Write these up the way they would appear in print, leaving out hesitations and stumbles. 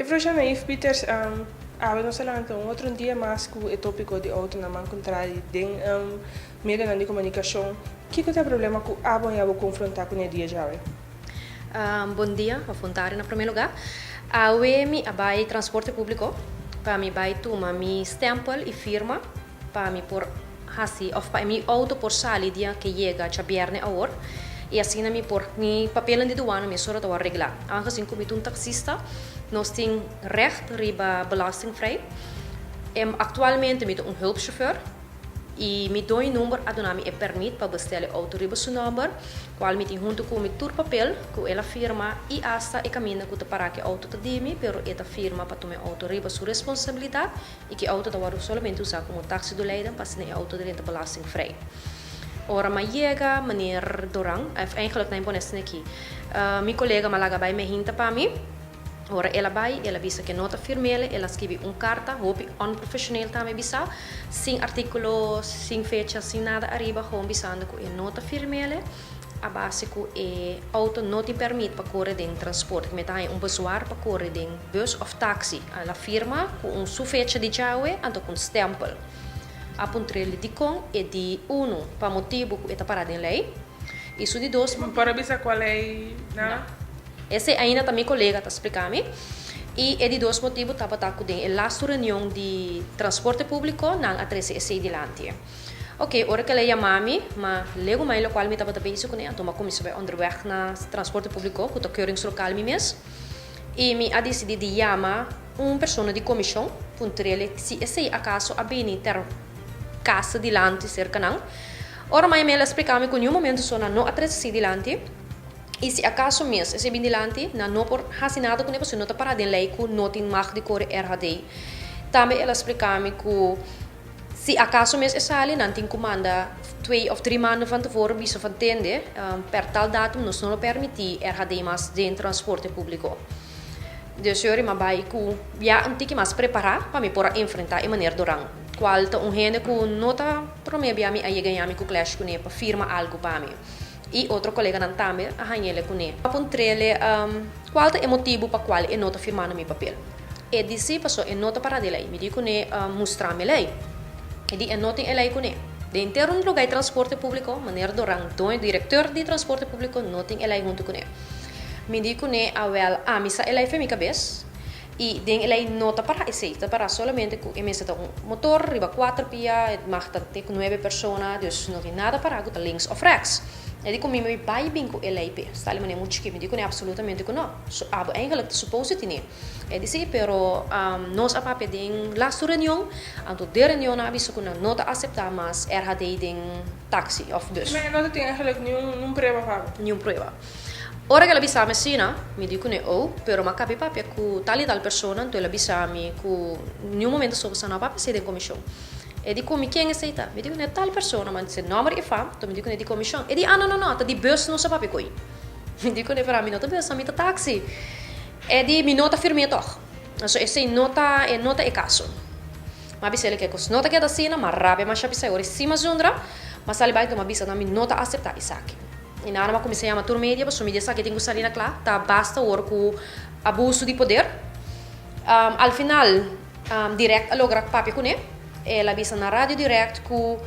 Juffrouw Janaïf Pieters, awe nos a lanta un otro dia mas ku e tópiko di outonan man kontrali den medionan di komunikashon. Kiko ta e problema ku abo a bo konfrontá kuné dia djawe? Bon dia, of bon tardi na promé lugá. Awe mi a bai transporte públiko pa mi bai tuma mi stèmpel i firma pa mi por hasi of pa mi outo por sali dia ke yega djabièrnè awor i asina mi por mi papelnan di duana mesora ta wòrdu reglá. Aangezien ku mi ta un taksista nos tin règt riba belastingvrij. Aktualmente mi ta un hulpchauffeur. I mi doño number a duna mi e permit pa bestel e outo riba su nomber, cual mi tin hunto cu mi tur papel cu el a firma y hasta e caminda cu ta para cu e outo ta di mi, pero e ta firma pa tuma e outo riba su responsabilidad y cu e outo ta wordo solamente usa como taxi do Leiden pa asina e outo drenta belastingvrij. Ora mi a yega, meneer Doran, of eigenlijk na e pone asina aki, mi colega mi a laga bay mi hinta pa mi. Ora el a bai, el a bisa ke no ta firm'el, el a skibi un karta, hopi onprofeshoneel tambe bisa, sin artíkulo, sin fecha, sin nada ariba, gewoon bisando ku e no ta firm'el a base ku e outo no tin pèrmit pa kore den transporte, ku mi ta haña un bezwaar pa kore den bus òf taksi. El a firma ku un su fecha di djawe, anto ku un stèmpel. A puntr'el dikon e di unu pa motibu ku e ta pará den lei i su di dos. Bo por a bisa kual lei nan? Esei ainda ta mi kolega ta splika mi. I e di dos motibu tabata ku den e lastu reunion di transporte públiko nan a trese esei dilanti. Oke, ora ku el a yama mi, ma legu mai lokual mi tabata bezig kuné, anto mi a kuminsá bai onderweg na transporte públiko ku ta keuringslokaal mi mes. I mi a disidí di yama un persona di komishon puntr'el si esei akaso a bini ter kasa dilanti serka nan. Ora mai mi el a splika mi ku niun momento so nan no a trese esei dilanti. I si akaso mes esei bin dilanti, nan no por hasi nada kuné pasobra no ta pará den lei ku no tin mag di kore RHD. Tambe el a splika mi ku si akaso mes e sali, nan tin ku manda twee òf drie maanden van tevoren bisa van tende, per tal datum nos no lo permití RHD mas den transporte públiko. Dus yori mi a bai ku ya un tiki mas prepará pa mi por a enfrentá e meneer Doran, kual ta un hende ku no ta promé bia mi a yega ña mi ku clash kuné pa firma algu pa mi. I otro koleganan tambe a hañ'ele kuné. A puntr'ele kual ta e motibu pa kual e no ta firmando mi papel. E di si paso e no ta para di lei. Mi di kuné, Mustra mi lei. E di e no tin e lei kuné. Den henter un lugá di transporte públiko, meneer Doran, doño, direktor di transporte públiko, no tin e lei huntu kuné. Mi di kuné, Awèl, ami sa e lei fe mi kabes. I den e lei no ta para esei, ta para solamente ku e mester ta un motor riba kuater pia, e mag ta te ku nuebe persona, dus no tin nada para ku ta links òf rèks. E di ku mi mi bai bin ku e lei p'e. Sta li manera muchu chikí, mi di kuné absolutamente ku no. So abo eigenlik ta supose tine. E di si, pero nos a papia den lastu reunion, anto den reunionnan a bisa ku nan no ta aseptá mas RHD den taksi òf bus. Ma e no ta tin eigenlik niun prueba pa abo? Niun prueba. Ora ku el a bisa mi asina, mi di kuné, Oh, pero mi a kabi papia ku tal i tal persona, anto el a bisa mi ku niun momento so bo sa no a papia esei den komishon. E di ku mi, Ken esei ta? Mi di kuné, Tal persona, mi a dise nòmber i fam, anto mi di kuné di komishon. E di, Ah, no, no, no, ta di bus nos a papia ku ei. Mi di kuné, Pero ami no ta bus, ami ta taksi. E di, Mi no ta firm'é tòg. Anto esei no ta, e no ta e kaso. Mi a bisa el ke kos no ta keda asina, mi a rabia masha p'esei. Ora e sima zundra, mi a sali bai, anto mi a bisa nan mi no ta aseptá esaki. I nada mas kuminsá yama tur media pasobra mi di esaki tin ku sali na kla, ta basta awor ku abuso di poder. Al final Direct a logra papia kuné, el a bisa na Radio Direct ku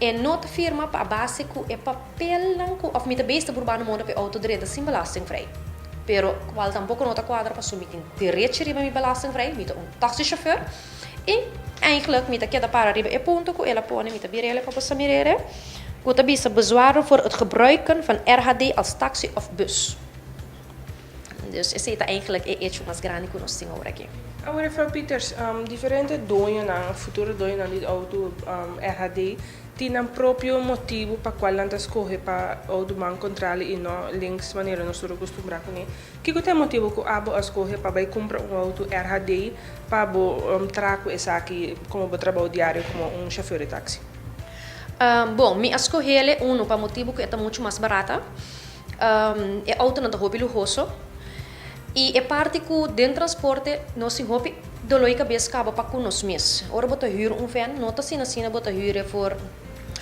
e no ta firma pa a base ku e papelnan ku òf mi ta bes ta burbando moda pa e outo drenta sin belastingvrij. Pero kual tampoko no ta kuadra pasobra mi tin derechi riba mi belastingvrij, mi ta un taxichauffeur. I eigenlijk mi ta keda para riba e punto ku el a pone, mi ta bir'el pa bo sa mir'el, ku ta bisa bezwaren voor het gebruiken van RHD als taxi of bus. Dus esei ta eigenlijk e hecho mas grandi ku nos tin ora aki. Awor Juffrouw Pieters, diferente doñonan, futuro doñonan di outo RHD tin nan propio motibu pa kual nan ta skohe pa outo man kontrali i no links manera nos tur a kustumbrá kuné. Kiko ta e motibu ku abo a skohe pa bai kumpra un outo RHD pa bo traha ku esaki komo bo trabou diario komo un shofèr di taksi? Bon, mi a skohel e unu pa motibu ku e ta muchu mas barata. E outonan ta hopi luhoso. I e parti ku den transporte nos tin hopi doló i kabes kaba pa ku nos mes. Ora bo ta hür un vèn, no ta asina asina bo ta hür e for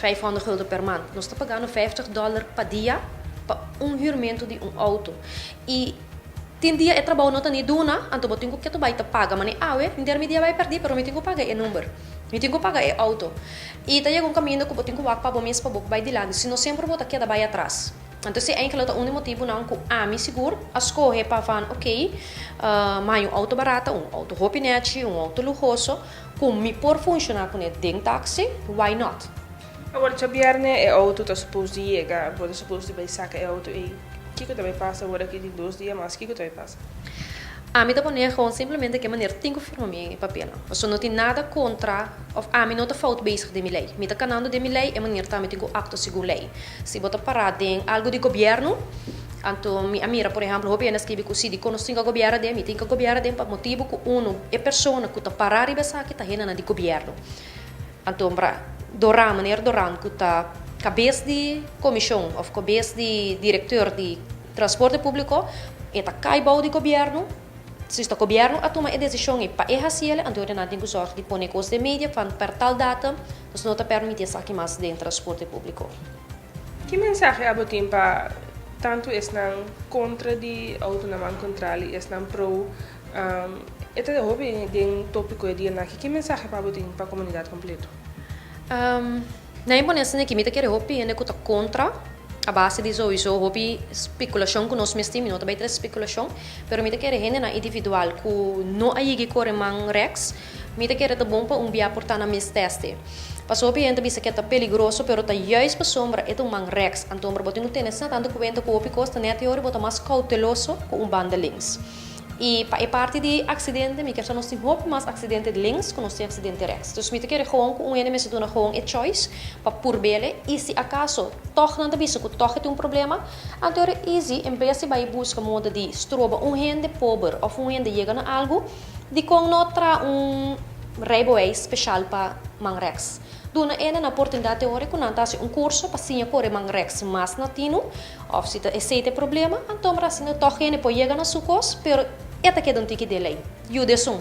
500 gulden per maand. Nos ta pagando 50 dòler pa dia pa un hürmentu di un outo. I. Tin dia e trabou no ta ni duna, anto bo tin ku ketu bai ta paga. Mane awe, henter mi dia bai pèrdí, pero mi tin ku paga e number. Mi tin ku paga e outo. I ta yega un kaminda ku bo tin ku wak pa bo mes pa bo bai dilanti, sino semper bo ta keda bai atras. Anto esei enkele ta un di motibunan ku ami sigur a skohe pa van oké, mi haña un outo barata, un outo hopi nèchi, un outo luhoso, ku mi por funshoná kuné den taksi, why not? Awor djabièrnè e outo ta supos di yega, bo ta supos di bai saka e outo ei. Kiko ta bai pasa awor aki di 2 dia mas? Kiko ta bai pasa? Ami ta pone gewoon simplemente ke manera tin ku firma mi papelnan. Pasobra no tin nada kontra òf ami no ta fout bezig den mi lei. Mi ta kanando den mi lei, e manera tambe tin ku aktua segun lei. Si bo ta pará den algu di gobièrnu, anto mi a mira por ehèmpel hopi hende a skibi ku si dikon nos tin ku gobièrnu aden, mi tin ku gobièrnu aden pa motibu ku unu e persona ku ta pará riba esaki ta hendenan di gobièrnu. Anto Doran, meneer Doran ku ta kabes di komishon òf kabes di direkteur di transporte públiko, e ta kai bou di gobièrnu. Si ta gobièrnu a tuma e desishon ei pa e hasi el, anto nan tin ku sòrg di pone kos den media van per tal datum nos no ta permití esaki mas den transporte públiko. Ki mensahe abo tin pa tantu esnan kontra di outonan kontral i esnan pro? E ta hopi den tópiko e dianan aki. Ki mensahe pa abo tin pa komunidat kompleto? Na e pone asina aki mi ta kere hopi hende ku ta kontra a base di souiso hopi spekulashon ku nos mes tin, mi no ta bai trese spekulashon, pero mi ta kere hendenan individual ku no a yegi kore man rèks, mi ta kere ta bon pa un bia por ta na mes tèste. Pasobra hopi hende ta bisa ku e ta peligroso, pero ta juist pasobra e ta un man rèks, anto bo tin ku tene asina tantu kuenta ku hopi kos ta nèt e ora bo ta mas kouteloso ku un banda links. I pa e parti di aksidente, mi kier sa nos tin hopi mas aksidente links ku nos tin aksidente rèks. Dus mi ta kere gewoon ku un hende mester duna gewoon e choice pa purb'ele i si akaso tòg nan ta bisa ku tòg e tin un problema, anto ora easy en bes di bai buska moda di stroba un hende pober òf un hende yega na algu, dikon no traha un rijbewijs speshal pa man rèks? Duna hende nan oportunidat e ora ku nan ta hasi un kurso pa siña kore man rèks mas na tinu. Of si ta esei ta e problema, anto mira asina tòg hende por yega na su kos, pero e ta keda un tiki delay. Yuda esun.